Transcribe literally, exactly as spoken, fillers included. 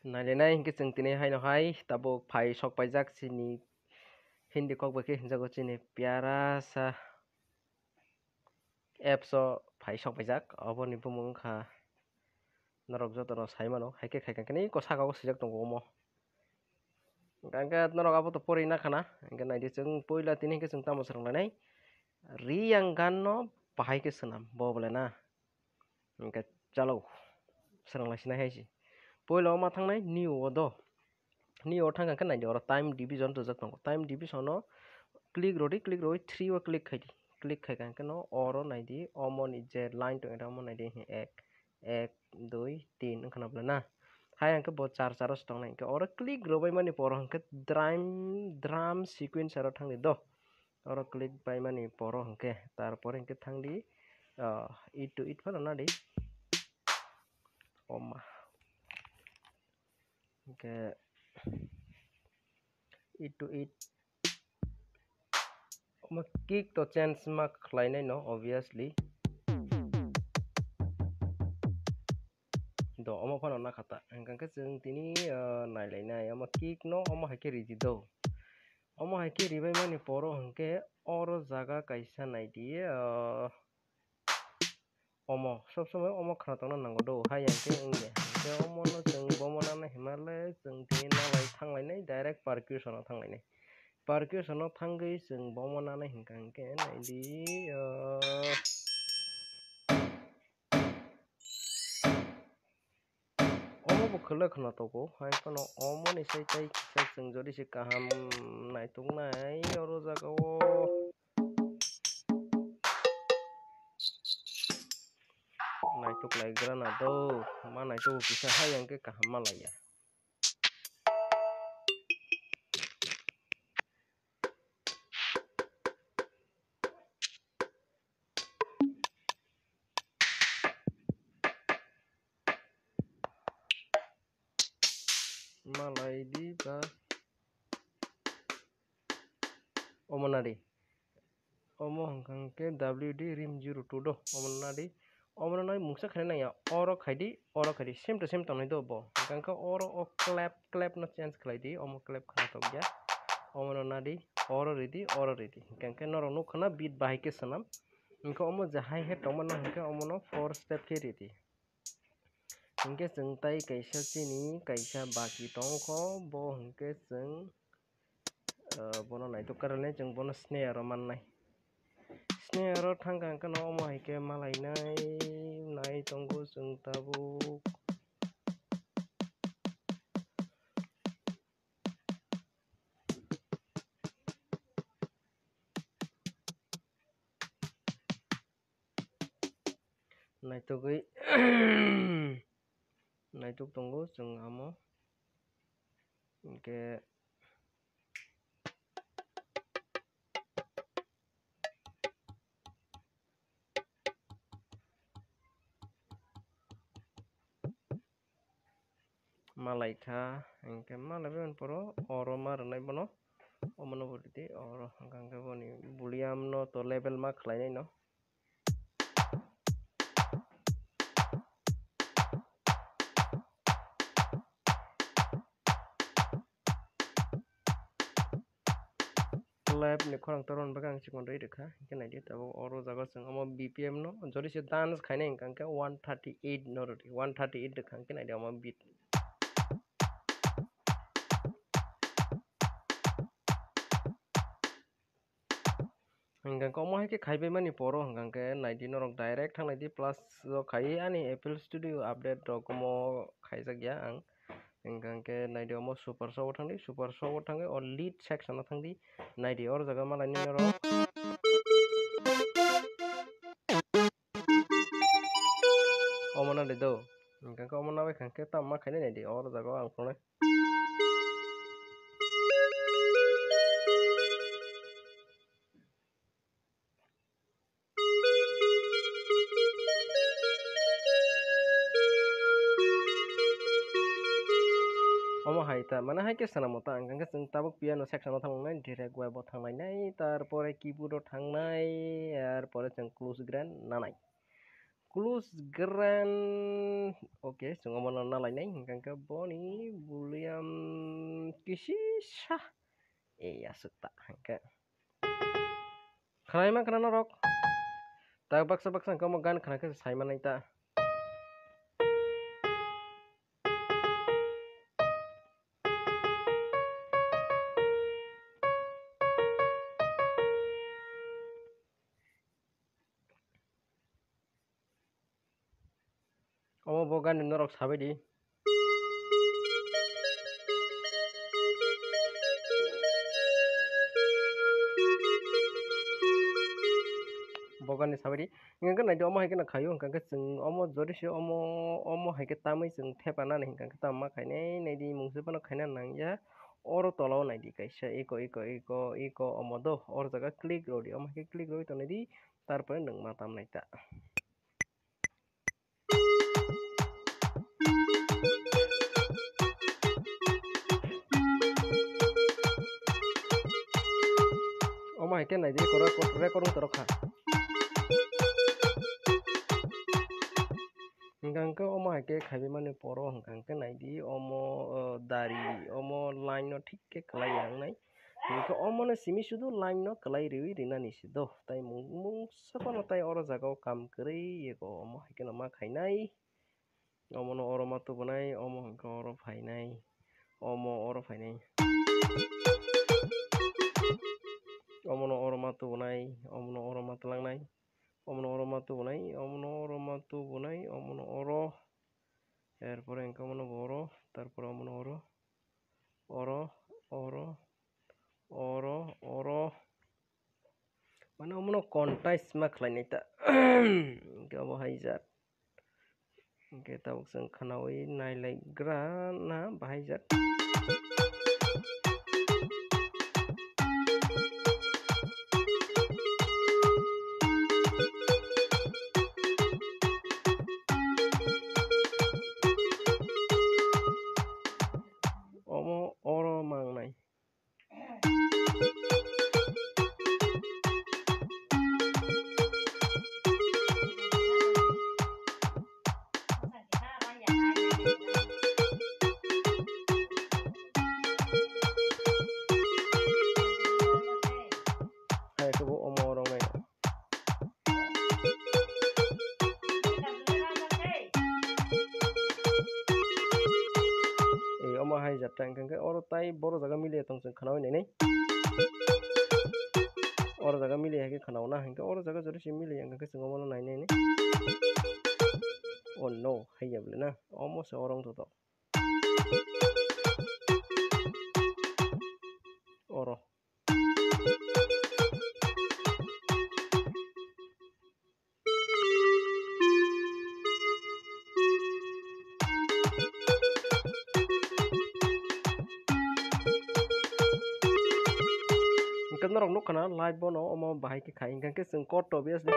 Nailainai hinkhe chwng tini haino hai tabuk phai sok paijak chini Hindi kok bai khe hinjago chini pyara sa apps o phai sok paijak, oboni bumung wngkha norok jotono sai mano, hai khe khai kha khe ni ko saka o swijak tongo omo. Hingkhe norok abo to pori na khana, hingkhe naidi chwng puila tini hinkhe chwng tamo swrwng lainai, Riyang gan no bahai khe swnam bo bole na. Hingkhe chalo, swrwng lai sinai hai se. Puila o ma thangnai new o do. New o thang khe naidi oro time division rijak tongo. Time division o click rodi, click rodi three o click khai di. Click khai kha hingkhe no oro naidi omo ni je line tong eta omo naidi ek, ek, dui, tin wngkha na bole na. Hai hingkhe bo char char o se tongnai hingkhe oro click rwbai mani poro hingkhe drum, drum sequencer o thang di do. Oro click bai mani poro hingkhe, tarpore hingkhe thang di, ah, it to it phano na di. Oma. Hingkhe it to it. Omo kick to change ma khlainai no, obviously. Do, omo phano nakha ta. Hingkha khe chwng tini, ah, nailainai. Omo kick no, omo hai khe ridi do. Omo hai khe ribai mani poro hingkhe oro jaga kaisa naidi, ah, omo. Sob somoi omo khna tongna nango do. Hai yang khe wngya. Hingkhe omo no chwng bomo nana himalai chwng tini nalai thanglainai direct percussion o thanglainai. Percussion o thangwi chwng bomo nana hingkha hingkhe naidi, ah, Omo bo khwlai khwna tongo, hai phano omo ni sai tai kisa chwng jodi se kaham naituknai oro jaga o. Naituk lai gra na do, ma naituk kisa hai yang khe kaham ma laiya. Malai di ba. Omo nadi. Omo hwnkha hwnkhe W D rim zero two do. Omo nadi. Omo no nai mungsa khaina nangya. Oro khaidi, oro khaidi. Same to same tongnai do bo. Hwnkha hwnkhe oro o clap, clap no change khlai di. Omo clap khana tokya. Omo no nadi. Oro ridi, oro ridi. Hwnkha hwnkhe norok nukha na beat bahai khe swnam. Hwnkhe omo je hai he tongma no hwnkhe omo no four step khe ridi. Hwnkhe chwng tai kaisa chini kaisa baki tongkho, bo hwnkhe chwng, ah, bono naithok karwi chwng bono snare o mannai. Snare o thangkha hwnkhe no omo hai khe malainai nai tongo chwng tabuk. Naitugwi naituk tongo chwng amo. Hwnkhe malaikha, hwnkhe malaibai poro oro ma rwnai bono, omono bo ridi, oro hwnkha hwnkhe boni volume no to level ma khlainai no. Clap ni khorang toron bagwi ang chikon rwi rwkha, hwnkhe naidi tabuk oro jaga chwng omo B P M no jodi se dance khainai hwnkha hwnkhe one thirty eight no rwdi, one thirty eight rwkha hwnkhe naidi omo beat. Hwnkha hwnkhe omo hai khe khaibai mani poro hwnkha hwnkhe naidi norok direct thangnaidi plus o khai ani F L Studio update rok omo khaijak ya ang. Hwnkha hwnkhe naidi omo Super Shop o thangdi, Super Shop o thangwi o lead section o thangdi, naidi oro jaga malaini norok. Omo na de do. Hwnkha khe omo na bai kha khe tamo ma khainai nai di. Oro jaga o ang phunuknai. Omo hai ta, mane hai khe swnamo ta, hwnkha khe chwng tabuk piano section o thanglainai, direct web o thanglainai, tarpore keyboard o thangnai, tarpore chwng close grand nanai. Close grand, Oke, chwng omo no nalainai, hwnkha khe boni volume kisisa. E, aswk ta, hwnkhe. Khwnaima khwna norok. Tak baksa baksa hwnkhe omo gan khwna khe sai manai ta. Omo bo gani norok sabaidi. Bo gani sabaidi. Hingkha khe naidi omo hai kheno khaio, hingkha khe chwng omo jori se omo, omo hai khe tamwi chwng thepa nani hingkha khe tamo ma khainai, naidi mungsa phano khaina nangya. Oro tola o naidi kaisa eko, eko, eko, eko omo do. Oro jaga click rwdi, omo hai khe click rwdi tongnaidi, tarpore nwng ma tamnai ta. Omo hai khe naidi, record, record wng tong kha. Hingkha khe omo hai khe khaiwi mani poro hingkha khe naidi omo, o, dari omo line no thik khe kwlai ya wngnai. Hingkhe omono simi sudu line no kwlai riwi rinani se do. Tai mung-, mungsa phano tai oro jaga o kam kwrwi ego, omo hai kheno ma khainai. Omono oro ma tubunai, omo hwnkhe oro phainai, omo oro phainai. Omono oro ma tubunai, omono oro ma twlangnai, omono oro ma tubunai, omono oro ma tubunai, omono oro. Erpore hwnkhe omono bo oro, tarpore omono oro. Oro, oro, oro, oro. Mane omono contest ma khlainai ta. Hingke obo hai jat. Hingke tabuk chwng khwnaui nailaigra na bahai jat. Omo oro mangnai. Hai, kebo omo oro nai. Ei, omo hai jat ta hingkha khe oro tai boro jaga miliya tong chwng khwnaui nainai. Oro jaga miliya hai khe khwnauna hingkhe oro jaga jori se miliya hingkha khe chwng omono nainai. Oh no, hai ya bole na. Omo se oro wng tong. Oro. Hingke norok nukha na live bono omo bahai khe khai, hingke chwng kok to obviously.